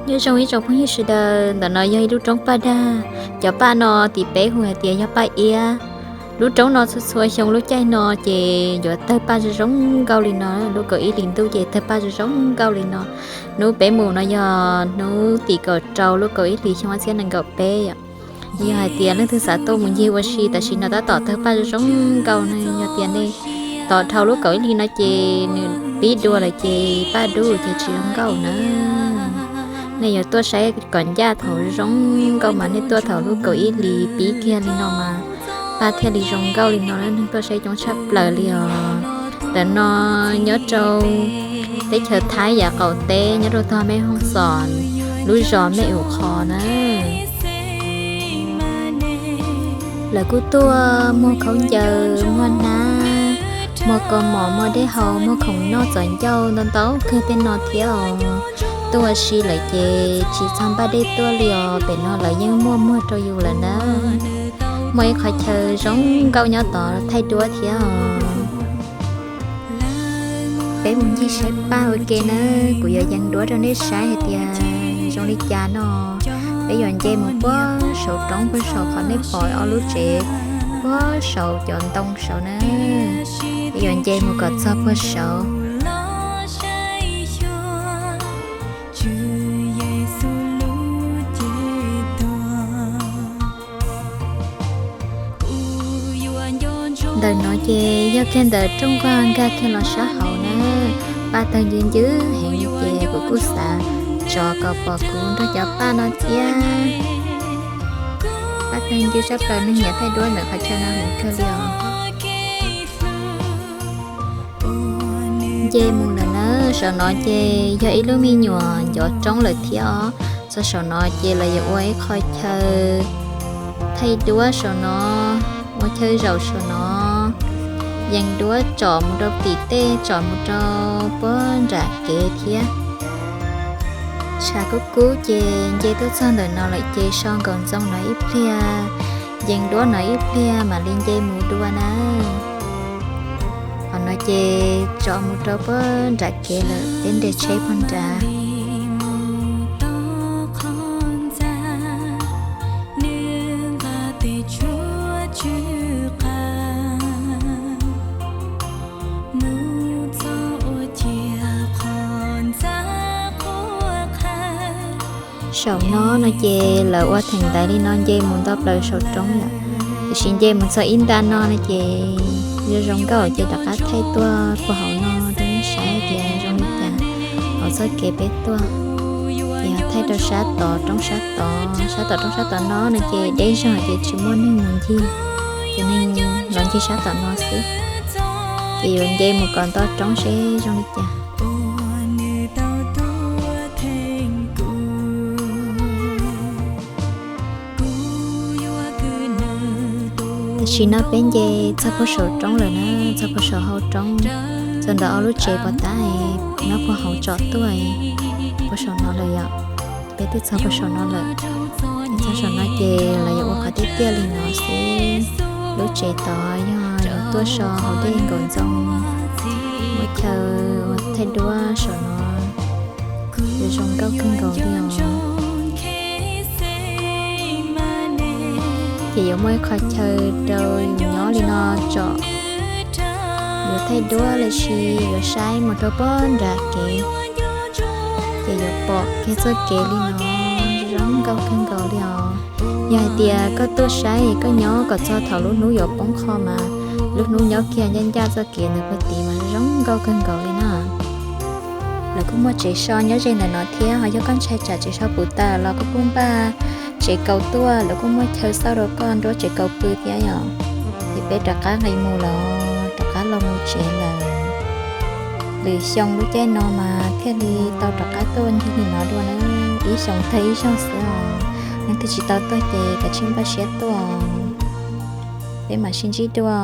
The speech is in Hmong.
Nyob zoo ib tsoom phooj ywg sawv daws, ntawm no yog ib lub roob paj dag. Cov paj no tim peb hu hais tias yog paj iab. Lub roob no txhua txhua xyoo lub caij no ces yuav tawg paj zoo zoo nkauj li no, lub kaum ib hlis ntuj ces tawg paj zoo zoo nkauj li no. Hnub peb mus no yog hnub tim kaum rau lub kaum ib hlis xyoo ob txhiab nees nkaum peb yom. Yog hais tias leej twg xav tuaj mus ncig ua si tam sim no tab tom tawg paj zoo zoo nkauj ne, yog tias nej tos dhau lub kaum ib hlis no ces nws pib dua lawm ces paj dub ces tsis zoo nkauj na. Nej yuav tuaj saib kom ncaj thaum zoo nkauj mas nej tuaj thaum lub kaum ib hlis pib kiag li no mas paj thiaj li zoo nkauj li no, nej tuaj saib coob tshaj plaws li os. Ntawm no nyob rau teb chaws Thaib yav qaum teb nyob rau tog Mej Hoob Xos lub zos Mej Um Qho na. Lawv kuj tuaj muag khaub ncaws, muag hnab, muag kaus mom, muag dej haus, muag khoom noj txom ncauj ntau ntau kawg tej no thiab os. Tuaj ua si lawm ces tsis txog npaj dej tuaj li os, pem no lawv yeej muaj muag rau yus lawm na. Muaj ib qhov chaw zoo nkauj nyob tod thaij duab thiab os. Peb mus ncig saib paj ua ke na, kuv yuav yees duab rau nej saib hais tias zoo li cas no. Peb yuav nce mus puag saum roob puag saum qhov nej pom ob lub tsev puag saum cov ntoo saud na. Peb yuav nce mus kom txog puag saud. Ntawm no ces yog kiag ntawm rooj vag nkag kiag los sab hauv na. Paj tawg ncw ncw heev ces kuv kuj xav tso kom pom kuv nrog cov paj no thiab. Paj tawg ncw sab plaws, neeg nyiam thaij duab ntawm qhov chaw no heev kawg li os. Nce mus lawm na, saum no ces yog ib lub me nyuam ncov roob lawm thiab os. Txog saum no ces lawv yuav ua ib qho chaw thaij duab saum no, ua chaw zaum saum no, yees duab tsom mus rau tim tej, tsom mus rau puag nram kev thiab. Tshav kub kub ces nce tuaj txog ntawm no lawm ces so nkaus ntxoo no ib pliag, yees duab no ib pliag mam li nce mus dua na. Qhov no ces tsom mus rau puag nram kev lawm, peb nres tsheb puag nrad. Saum no no ces lawv ua theem ntaiv li no nce mus nto plaws saum roob yom. Tiam sis nce mus txog ib nta no no ces zoo zoo nkauj ces rov qab thaij tuaj puag hauv no rau nej saib tias zoo li cas. Hauv txoj kev peb tuaj ces thaij rau sab tod roob sab tod, sab tod roob sab tod no no ces deb zog ces tsis muaj neeg mus ncig, ces neeg los ncig sab tom no xwb. Ces yuav nce mus kom nto roob seb zoo li cas. Tam sim no peb nce txog puag saum roob lawm na, txog puag saum hau roob, txog ntawm ob lub tsev pov tab nyob puag hauv tsom tuaj puag saum no lawm yom. Peb twb txog puag saum no lawm. Txog saum no ces lawv yuav ua qhov tiaj tiaj li no xwb. Lub tsev tod yog yuav tuaj so hauv dej nkaus ntxoo, muaj chaw ua thaij duab saum no, yuav zoo nkauj kawg nkaus li os. Ces yuav muaj ib qho chaw rau yus nyob li no tsom, yuav thaij duab los sis yuav saib mus rau puag nram kev, ces yuav pom kiag txoj kev li no, zoo nkauj kawg nkaus li os. Yog hais tias koj tuaj saib koj nyob kom txog thaum lub hnub yuav poob qho mas lub hnub nyob kiag ncaj ncaj txoj kev ntawd puag tid mas zoo nkauj kawg nkaus li na. Lawv kuj muaj tsev so nyob ze ntawm no thiab, ho yog koj ntshai tsam tsev so puv tas los koj kuj npaj tsev kaus tuaj, lawv kuj muaj chaw xauj rau koj nruab tsev kaus pw thiab yom. Ces peb rov qab nqis mus los rov qab los mus tsev lawm. Lwm xyoo lub caij no mas thiaj li tau rov qab tuaj ncig li no dua na. Ib xyoos tag ib zaug xwb os. Leej twg tsis tau tuaj ces kav tsij npaj siab tuaj, peb mam sib ntsib dua.